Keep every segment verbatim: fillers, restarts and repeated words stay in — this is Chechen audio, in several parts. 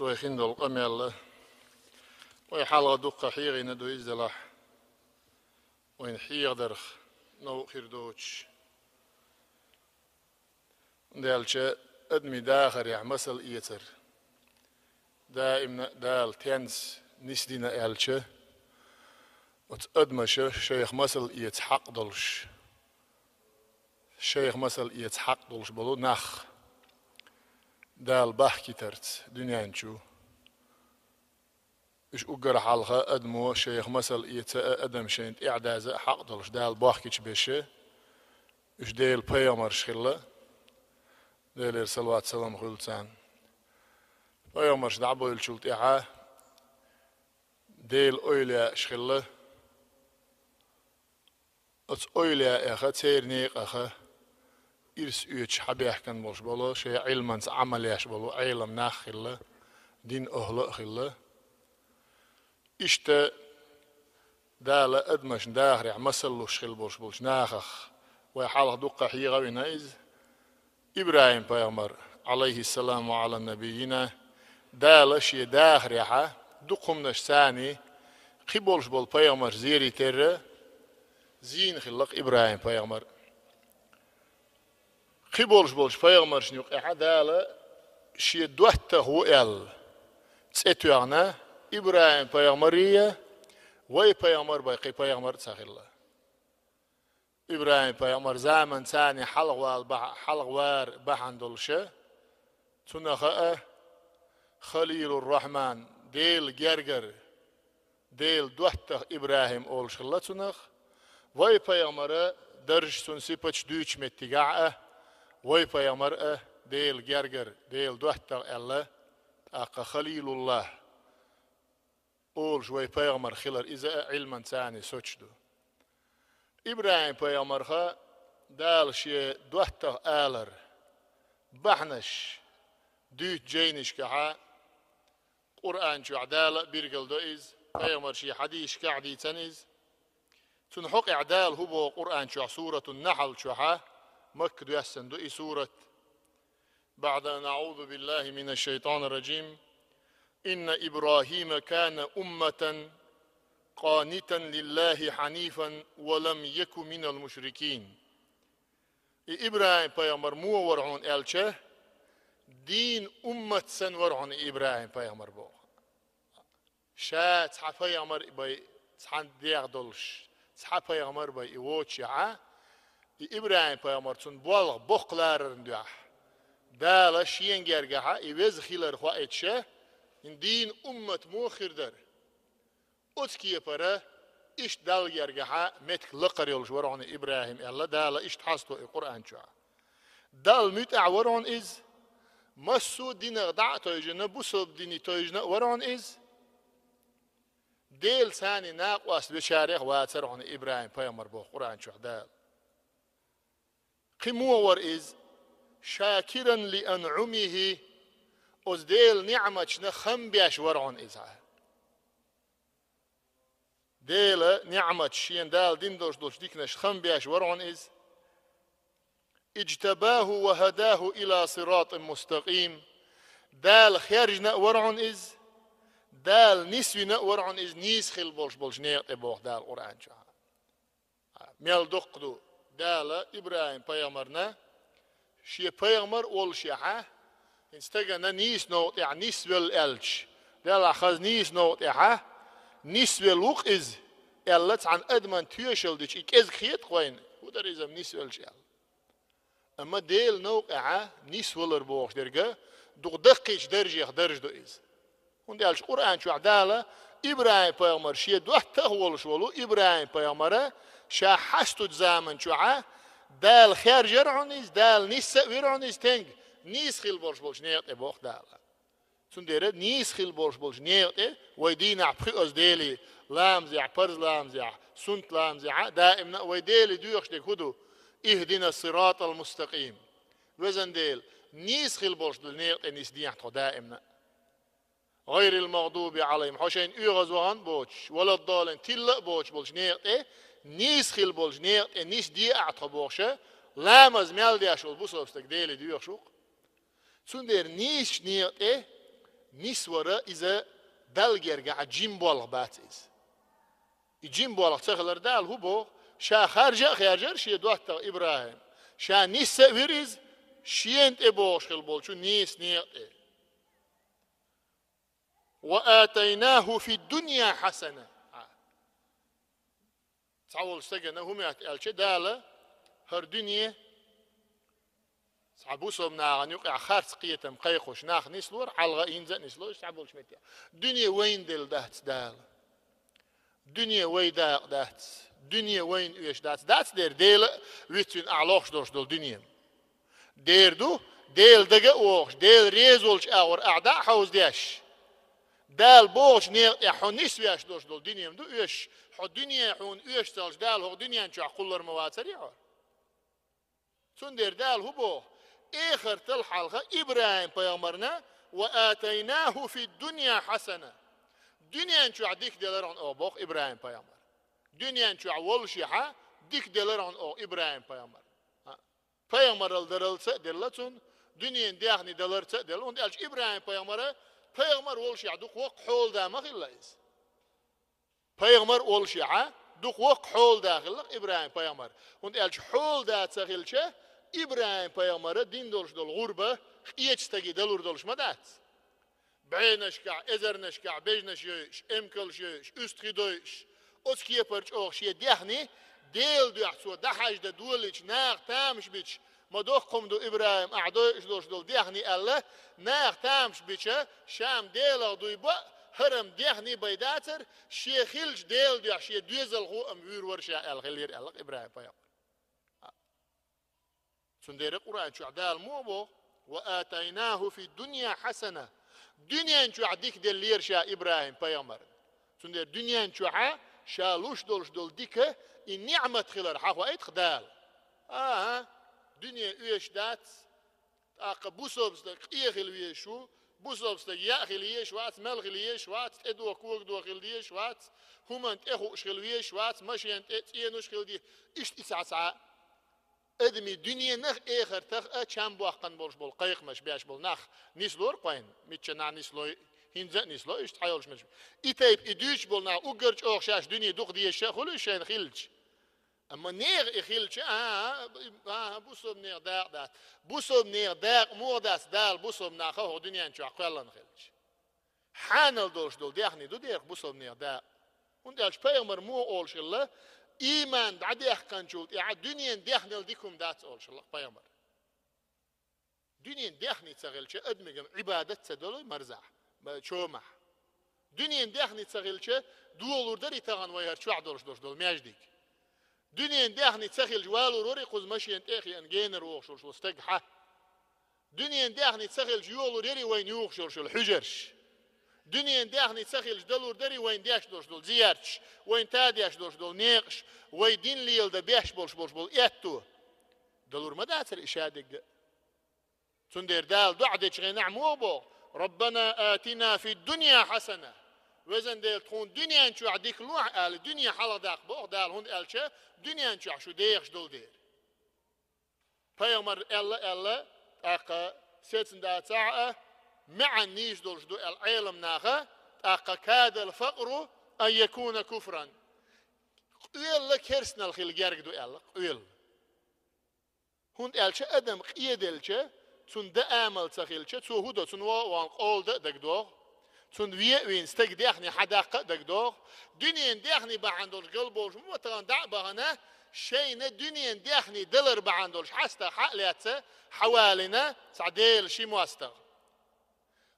Вай хин долу къамел, вай хьалха дуккха хьегийна ду иза делахь, вайна хьегадарх новкъа хир доцуш. ХӀунда аьлча адамийн дахарехь масал эцар даимна а Дала тенца нисдина аьлча, оцу адамаша шайх масал эца хьакъ долуш, шайх масал эца хьакъ долуш болу нах Дала бахкийтарца дуьнен чу. Уьш уггар хьалха адамо шайх масал эца а, адам шайна тӀаьхьадаза а хьакъ долуш Дала бохкича беша, уьш Делан пайхамарш хилла, Делера салават-салам хуьлу царна. Пайхамарш дӀабевллачул тӀаьхьа Делан эвлаяаш хилла. Оцу эвлаяэха, церан некъаха ирс оьцуш хьабаьхкина болуш болу, шайн Ӏилманца Ӏамал еш болу Ӏелам нах хилла, дин охӀла а хилла. Иштта Дала адамашна дахарехь масал луш хилла болуш болчу нахах вай хьалха дуккха хьега а вина иза. ИбрахӀим-пайхамар, Ӏалайхиссалам ва Ӏала набиййина, Дала шен дахарехьа дукха хӀуманаш царний кхин болуш болу пайхамарш зерий терра, зийна хилла-кх ИбрахӀим-пайхамар. Кхин болуш болчу пайхамаршна юкъехьа Дала шен доттагӀа ву аьлла цӀе тоьхна, ИбрахӀим-пайхамарий а, вай пайхамар бен кхин пайхамар а ца хилла. ИбрахӀим-пайхамар заман царний хьалхавала бахьа-, хьалхавар бахьана долуша, цунах а Халилур-Рахьман, Делан гергара, Делан доттагӀа ИбрахӀим олуш хилла цунах. Вай пайхамара даржаш, цунна сипаташ дуьйцучу меттигехь а, вай пайхамар а Делан гергара, Делан доттагӀа аьлла, тӀаккха Халилуллах олуш вай пайхамар хилар, иза а Ӏилман царний соцуш ду. ИбрахӀим-пайхамарха Дала шен доттагӀа алар бахьанаш дуьйцу жайнашкахьа, Къуръан чохь Дала а биргал до иза, пайхамарший хьадисашкахь а дийцина иза. Цунна хьокъехь Дала хӀун боху Къуръан чохь, Суратун-Нахьл чохьа, Макка доьссина ду и сурат. بعد أن أعوذ بالله من الشيطان الرجيم. إن إبراهيم كان أمة قانتا لله حنيفا ولم يك من المشركين. И ИбрахӀим-пайхамар муха вара хьуна аьлча, дин уммат санна вара хьуна и ИбрахӀим-пайхамар боху. Ша цхьа пайхамар а бен, цхьана дегӀ долуш, цхьа пайхамар а бен и воцушехьа, и ИбрахӀим-пайхамар цунна болх боккха ларарна дуьхьа, Дала шена гергахьа и веза хилар хоуьйтуша, хӀин дин уммат муха хир дара. Оцу кепара иштта Далла гергахьа меттиг лакхара йолуш вара хьуна ИбрахӀим аьлла, Дала иштта хьасто и Къуръан чохь. Далла муьтӀахь вара хьуна иза, массо а динах дӀа а тевжина, бусалба дине тевжина а вара хьуна иза. Делан царний накъост вечарех вацара хьуна ИбрахӀим-пайхамар боху Къуръан чохь Дала. Кхин муха вара иза? شاكرا لأنعمه, оцу Делан ниӀматашна хам беш вара хьуна иза. Делан ниӀматаш, шена Дала дина долуш долчу диканашна хам беш вара хьуна иза. اجتباه وهداه إلى صراط مستقيم. Дала хаьржина а вара хьуна иза, Дала нисвина а вара хьуна иза нийса хила болуш болчу некъа тӀе боху Дала Къуръан чохь. Мел доккха ду Дала ИбрахӀим-пайхамарна, шен пайхамар а волушехьа, хӀинца стагана нийса новкъа тӀехь нисвелла аьлча, делахь хаза нийса новкъа тӀехьа нисвелла ву-кх иза, аьлла цхьана адаман тоьшалла дича, и кӀезиг хета-кх вайна, хӀун дара иза-м нисвелча аьлла. Амма Делан новкъехьа нисвалар бохуш дерг а дукха даккхийчу даржех дарж ду иза. ХӀунда аьлча Къуръан чохь Дала ИбрахӀим-пайхамар шен доттагӀа волуш волу ИбрахӀим-пайхамара ша хьастучу заман чохьа Дала хаьржира хьуна иза, Дала нисса а вира хьуна иза стенга, нийса хила болуш болчу некъа тӀе боху Дала. Цундела нийса хила болуш болчу некъа тӀе вай дийнахь пхоьазза Деле ламазехь, парз ламазехь, суннат ламазехьа даимна а вай Деле доьхуш дерг хӀун ду? اهدنا الصراط المستقيم. Везан Дела, нийса хила болуш долу некъа тӀе нисдехьа тхо даимна а. غير المغضوب عليهم, хьо шайна оьгӀазвахана а боцуш, ولا الضالين, тилла а боцуш болчу некъа тӀе, нийса хила болчу некъа тӀе нисде ахьа тхо бохуша, ламаз мел деш волу бусалба стаг Деле доьхуш ву-кх. Цундела нийсачу некъа тӀе Нисвара иза Далла гергахь жима болх бац иза. И жима болх ца хилар Дала хӀун боху? Ша харжа а хаьржар шен доттагӀа ИбрахӀим. Ша нисса а вира иза, шена тӀе богӀуш хила болчу нийса некъа тӀе. «Ва атайнаху фид-дунья хьасана». Цхьа волчу стагана хӀума моьтту аьлча, Дала хӀара дуьне цхьа бусалба нахана юкъахь харц кхетам кхайкхош нах нислора, хьалха а хӀинца а нисло, цхьаболчу метте. Дуьне вайна делла дац Дала. Дуьне вай дакъа дац. Дуьне вайна оьшуш дац. Дац дера Дела а вицвина ахь лохуш долуш долу дуьне. Дера ду, Дела дага а вогӀуш, Дела реза волчу агӀор ахь дӀа а хьовзадеш. Дала богӀучу некъа тӀехь хьо нисвеш долуш долу дуьне ма ду оьшуш, хьо дуьне хьуна оьшуш ца хилча, Дала хӀокху дуьнен чохь кхуллур ма вацара хьо. Цундела Дала хӀун боху? Эхартал хьалха ИбрахӀим-пайхамарна: «Ва атайнаху фид-дунья хьасана». Дуьнен чохь дика делара хьуна оха боху ИбрахӀим-пайхамар. Дуьнен чохь воллушехьа дика делара хьуна оха ИбрахӀим-пайхамар. Пайхамаралла даралца а делла цунна, дуьненан даьхни даларца а делла, хӀунда аьлча ИбрахӀим-пайхамара пайхамар воллушехь дукха воккха хьолада ма хилла иза. Пайхамар воллушехьа дукха воккха хьолада хилла-кх ИбрахӀим-пайхамар, хӀунда аьлча хьолада ца хилча, ИбрахӀим-пайхамара дина долуш долу гӀурба къечу стаге далур долуш ма дац. БӀеннашкахь, эзарнашкахь бежанаш йойуш, эмкалш йойуш, уьстагӀий дойуш, оцу кепара чӀогӀа шен даьхни Делан дуьхьа цо дӀахьаждан долийча, наха тамаш бича, ма доккха хӀума ду, ИбрахӀим, ахь дойуш долуш долу даьхни аьлла, наха тамаш бича, ша-м Делах дуй бо, хӀара-м даьхни бен дацара, шен хиллачу Делан дуьхьа шен доьзалхо а-м вуьйр вара ша аьлла хиллера аьлла-кх ИбрахӀим-пайхамар. Цундела Къуръан чохь Дала муха боху: «Ва атайнаху фид-дунья хьасана». Дуьнен чохь дика деллера ша ИбрахӀим-пайхамарна. Цундела дуьнен чохьа ша луш долуш долу дика и ниӀмат хилар хьахоуьйту-кх Дала. АхӀа, дуьне оьшуш дац, тӀаккха бусалба стаг къен хила везаш ву, бусалба стаг яа хила езаш вац, мел хила езаш вац, тӀедуха, когадуха хила дезаш вац, хӀуманна тӀехууш хила везаш вац, машен тӀе цӀенош хила де-, иштта и цхьа-цхьа. Адамийн дуьненах а, эхартах а чам боккхун болуш болу кхайкхамаш беш болу нах нислора-кх вайна, миччанхьа нислой, хӀинца а нисло, иштта цхьайолуш мел. И тайпа и дуьйцуш болу нах уггар чӀогӀа шаьш дуьне дукха дезаш а хуьлу шайна хиллача. Амма нехан и хилча, а, а, а, бусалба нехан дакъа дац. Бусалба нехан дакъа муха дац, Дала бусалба нах хӀокху дуьнен чохь кхоьллина хилча? Хьанал долуш долу даьхни ду дера бусалба нехан дакъа. ХӀунда аьлча пайхамар муха олуш хилла, ийман дӀадаьккхинчул тӀаьхьа дуьненан даьхнил дика хӀума дац олуш хилла пайхамар. Дуьненан даьхни ца хилча, адамигам Ӏибадат ца долу марзахь, ма-, чомахь. Дуьненан даьхни ца хилча, долур дарий тахана вай хӀара чохь долуш долуш долу маьждиг? Дуьненан даьхни ца хилча, валур варий кхуза машен тӀе а хиъна генара вогӀуш волуш волу стаг хьа? Дуьненан даьхни ца хилча, йолур ярий вайна юхуш йолуш йолу хьуьжарш? Дуьненан даьхни ца хилча, далур дарий вайна деш долуш долу зиярташ, вайна тадеш долуш долу некъаш, вай дин леладан беш болуш болуш болу аьтто? Далур ма дацара и шадерг а. Цундела Дала доӀа дечу хенахь муха боху: «Раббана атина фид-дунья хьасана». Везан Дела, тхуна дуьнен чохь дика лохьа аьлла, дуьне хьалха даккха боху Дала, хӀунда аьлча дуьнен чохь шу дехаш долу дела. Пайхамар аьлла-аьлла, тӀаккха сецна дацахь а, маьӀна нийса долуш ду аьлла Ӏеламнаха, тӀаккха: «Кадал факъру ан якуна куфран». Къоьлла керстанал хила герга ду аьлла, къоьлла. ХӀунда аьлча адам къеделча, цунна дан амал ца хилча, цо хӀун до, цунна вон къола дан а дагадогӀу. Цунна вен а вийна, стеган даьхни хьадаккха а дагадогӀу. Дуьненан даьхни бахьана долуш галбовлуш ма ву тахана дӀа а бахана, шайна дуьненан даьхни далар бахьана долуш хьан стаг хьа а лаьцна, хьавалийна цхьа Делан ши мостагӀа.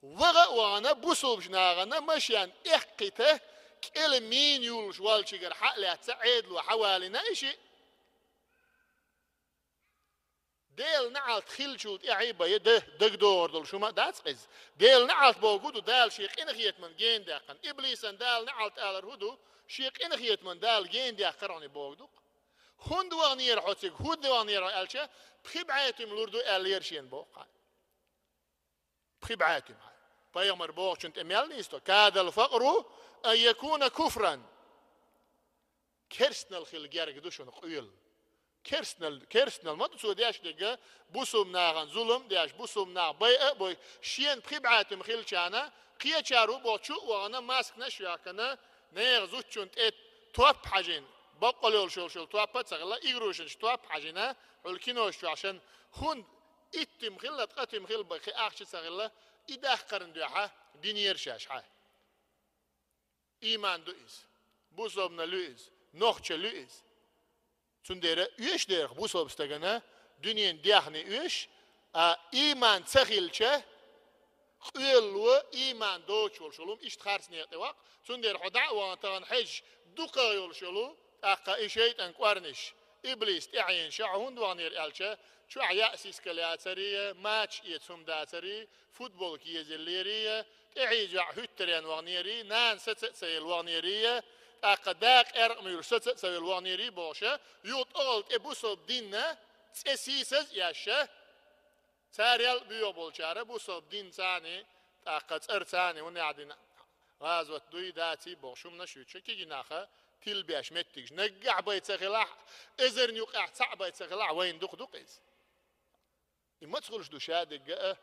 Ваха а вахана, бусулбачу нахана машен эккхийта, кӀела мина юллуш волчуьнгара хьа а лаьцна, Ӏедало хьавалийна и шиъ. Делан неӀалт хиллачул тӀаьхьа бен дан дагадогӀур долуш хӀума а дац-кх иза. Делан неӀалт бохург хӀун ду? Дала шен къинхетаман гена даьккхина. Иблисан Дала неӀалт алар хӀун ду? Шен къинхетаман Дала гена даьккхира хьуна бохург ду-кх. ХӀунда ваханера хьо цига, хӀунда ваханера хьо аьлча, пхи бӀе туьма лур ду аьллера шена боху-кх хьан. Пхи бӀе туьма хьан. Пайхамар бохучун тӀе мел нийса до? Кадал факъру ан якуна куфран. Керстанал хила герга ду шуна къоьлла. Керстнал, керстнал ма ду цо деш дерг, бусалба нахана зулам а деш, бусалба нах байа а бой, шена пхи бӀаь тума хилчарна, кхечар ву боху чу а вахана, масканаш а йоьхкана, нехан зудчунна тӀе топ хьажийна, баккъал йолуш йолуш йолу топ а ца хилла, игрушечный топ хьажийна, хьуьлла кинош чохь шен, хӀунда итт туьма хилла, ткъа туьма хилла бен, кхин ахча ца хилла, и даккхарна дуьхьа динера шаьш хьан. Ийман ду иза. Бусалбанал ю иза. Нохчалла ю иза. Цундела оьшу дерах бусалба стагана дуьненан даьхни оьшу, а ийман ца хилча, къоьлло ийман доцуш волуш волу хӀума иштта харц некъа тӀе ваккха. Цундела хьо дӀа а вахана тахана хьежа дукха йолуш йолу, тӀаккха и шайтӀан кӀорниш, иблис тӀаьхьенаш хьо хӀунда ваханера аьлча, чохь яа сискал яцарий, мачаш эца хӀума дацарий, футболка езиллерий, тӀехьийза йоӀ хӀуьттаренна ваханерий, нана саца а ца елла ваханерий, тӀаккха да къеркъа муьйлуш саца а ца велла ваханерий бохуша, юха тӀехула тӀе бусалба динна цӀе сийсаз а ешша, царел а боьха болчара бусалба дин царний, тӀаккха цӀар царний, хӀунда аьлла дина гӀазот дуй, даций бохуш хӀуманаш а юьтуша, кегий наха тилбеш меттигаш наггахь бай ца хилахь, эзарна юкъахь цхьаъ бай ца хилахь, вайна дукха ду-кх иза. И маца хуьлуш ду ша дерг а,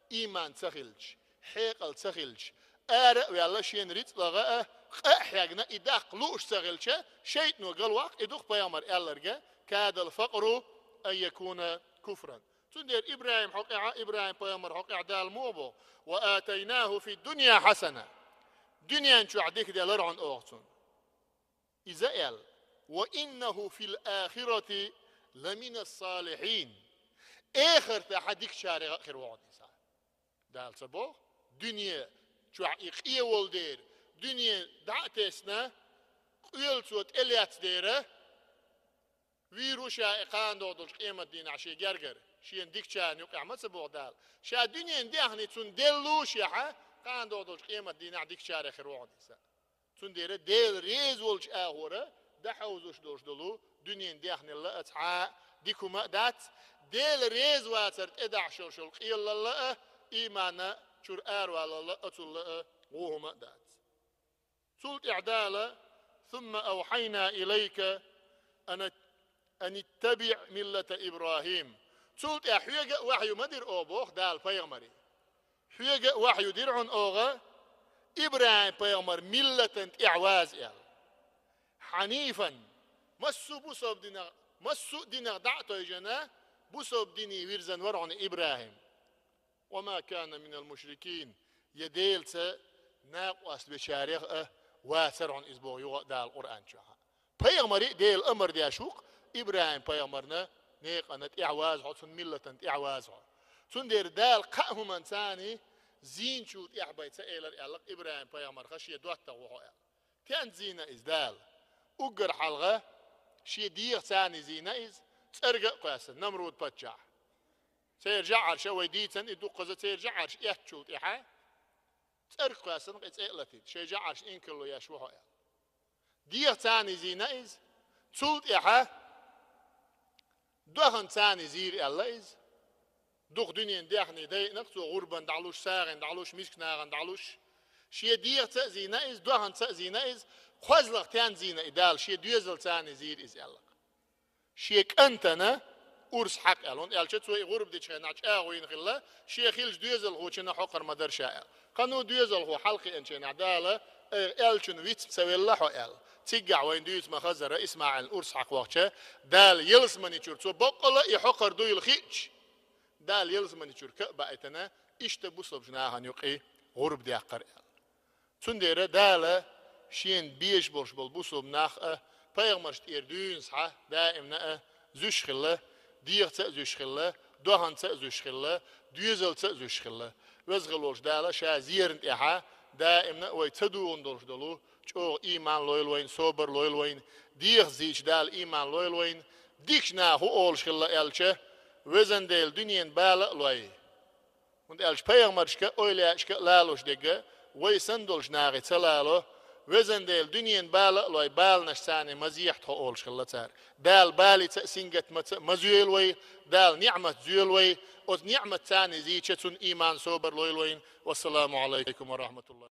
ийман ца хилча, хьекъал ца хилча, ара а ваьлла шена рицкъ лаха а, къа а хьегна и даккха лууш ца хилча, шайтӀано галваккха, и ду-кх пайхамара аьлларг: «Кадал факъру ан якуна куфран». Цундела ИбрахӀим хьокъехь, ИбрахӀим-пайхамар хьокъехь Дала муха боху: «Ва атайнаху фид-дунья хьасана». Дуьнен чохь дика делира хьуна оха цунна. Иза аьлла: «Ва иннаху фил ахирати ламинас салихин». Эхартахь дикачарех а хир ву хьуна иза. Дала ца боху, дуьне чохь и къе волу дера, дуьне дӀа а тесна, къоьлла цо тӀелецна дера, вийр ву ша и кхана догӀу долчу къематдийнахь шен гергара, шена дикачарна юкъехь ма ца боху Дала. Ша дуьненан даьхни цунна делла а шехьа, кхана догӀу долчу къематдийнахь дикачарех хир ву хьуна иза. Цундела Дела реза волчу агӀора дӀахьовзуш долуш долу дуьненан даьхнилла а цхьа а дика хӀума а дац, Дела реза вацар тӀедахьаш йолуш йолу къелалла а, иймана чуьра аравалалла а, оцулла а вон хӀума а дац. Цул тӀаьхьа Дала: «Сумма авхьайна илайка ан, ан иттабиъ миллата ИбрахӀим». Цул тӀаьхьа хьоьга а вахью ма дира оха боху Дала пайхамаре. Хьоьга а вахью дира хьуна оха ИбрахӀим-пайхамар миллатан тӀаьхьа ваза аьлла. Хьанифан, массо а бусалба динах, массо а динах дӀа а тойжина, бусалба дине вирзина вара хьуна ИбрахӀим. «Ва ма кана минал мушрикин», я Делаца накъост бечарех а вацара хьуна иза боху юха а Дала Къуръан чохь. Пайхамаре а Дела амар деш ву-кх, ИбрахӀим-пайхамарна некъана тӀаьхьа ваза хьо, цунна миллатана тӀаьхьа ваза хьо. Цундела Дала кхаа хӀуманца царний зийначул тӀаьхьа бай ца элира аьлла-кх ИбрахӀим-пайхамарха шен доттагӀа ву хьо аьлла. Стенца зийна иза Дала? Уггар хьалха шен дегӀаца царний зийна иза, цӀерга а кхоьссина, Намруд-паччахь. Церан жаӀарша вай дийцина и дуккхаза, церан жаӀарш эцначул тӀаьхьа цӀерга кхоьссина, кхин цӀе а латийта, шайн жаӀаршна инкарло еш ву хьо аьлла. ДегӀаца царний зийна иза, цул тӀаьхьа доханца царний зийра аьлла иза. Дукха дуьненан даьхни дайина-кх цо, гӀурбан дӀалуш, сагӀина дӀалуш, мискачу нахана дӀалуш. Шен дегӀаца а зийна иза, доханца а зийна иза, кхозлагӀа стенца зийна и Дала, шен доьзалца царний зийра иза аьлла-кх. Шен кӀантана урс хьакха аьлла, хӀунда аьлча цо и гӀурба дечу хенахь чӀагӀо йина хилла, шен хиллачу доьзалхочунна хьокхур ма дара ша аьлла. Кхано доьзалхо хьалакхиъначу хенахь Дала: «Ай, аьллачун виц ца велла хьо», – аьлла. Циггахь вайна дуьйцу ма хазара, ИсмаӀилна урс хьакха вахча, Дала ялсамани чуьра цо баккъала и хьокхур дуйла хиъча, Дала ялсамани чуьра ка а баийтина, иштта бусалбачу нахана юкъе гӀурба даккхара аьлла. Цундела Дала шена безаш болуш болу бусалба нах а, пайхамаршна тӀера дуьйна схьа даимна а зуьйш хилла, дегӀаца а зуьйш хилла, доханца а зуьйш хилла, доьзалца а зуьйш хилла. Веза хила волчу Дала ша зерна тӀехьа даимна а вай ца дугӀун долуш долу чӀогӀа ийман лойла вайна, собар лойла вайна, дегӀаца зийча Дала ийман лойла вайна, дикачу наха хӀун олуш хилла аьлча, везан Дела дуьненан бала а лой. ХӀунда аьлча пайхамаршка а, эвлаяашка а лалуш дерг вай санна долчу нахе ца лало, везан Дела дуьненан бала а лой, баланаш царний ма зехьа тхо олуш хилла цара. Дала балица а, сингаттамца а ма зоьйла вай, Дала ниӀмат зоьла вай, оцу ниӀмат царний зийча цунна ийман, собар лойла вайна. Вассаламу Ӏалайкум ва рахьматуллахӀ.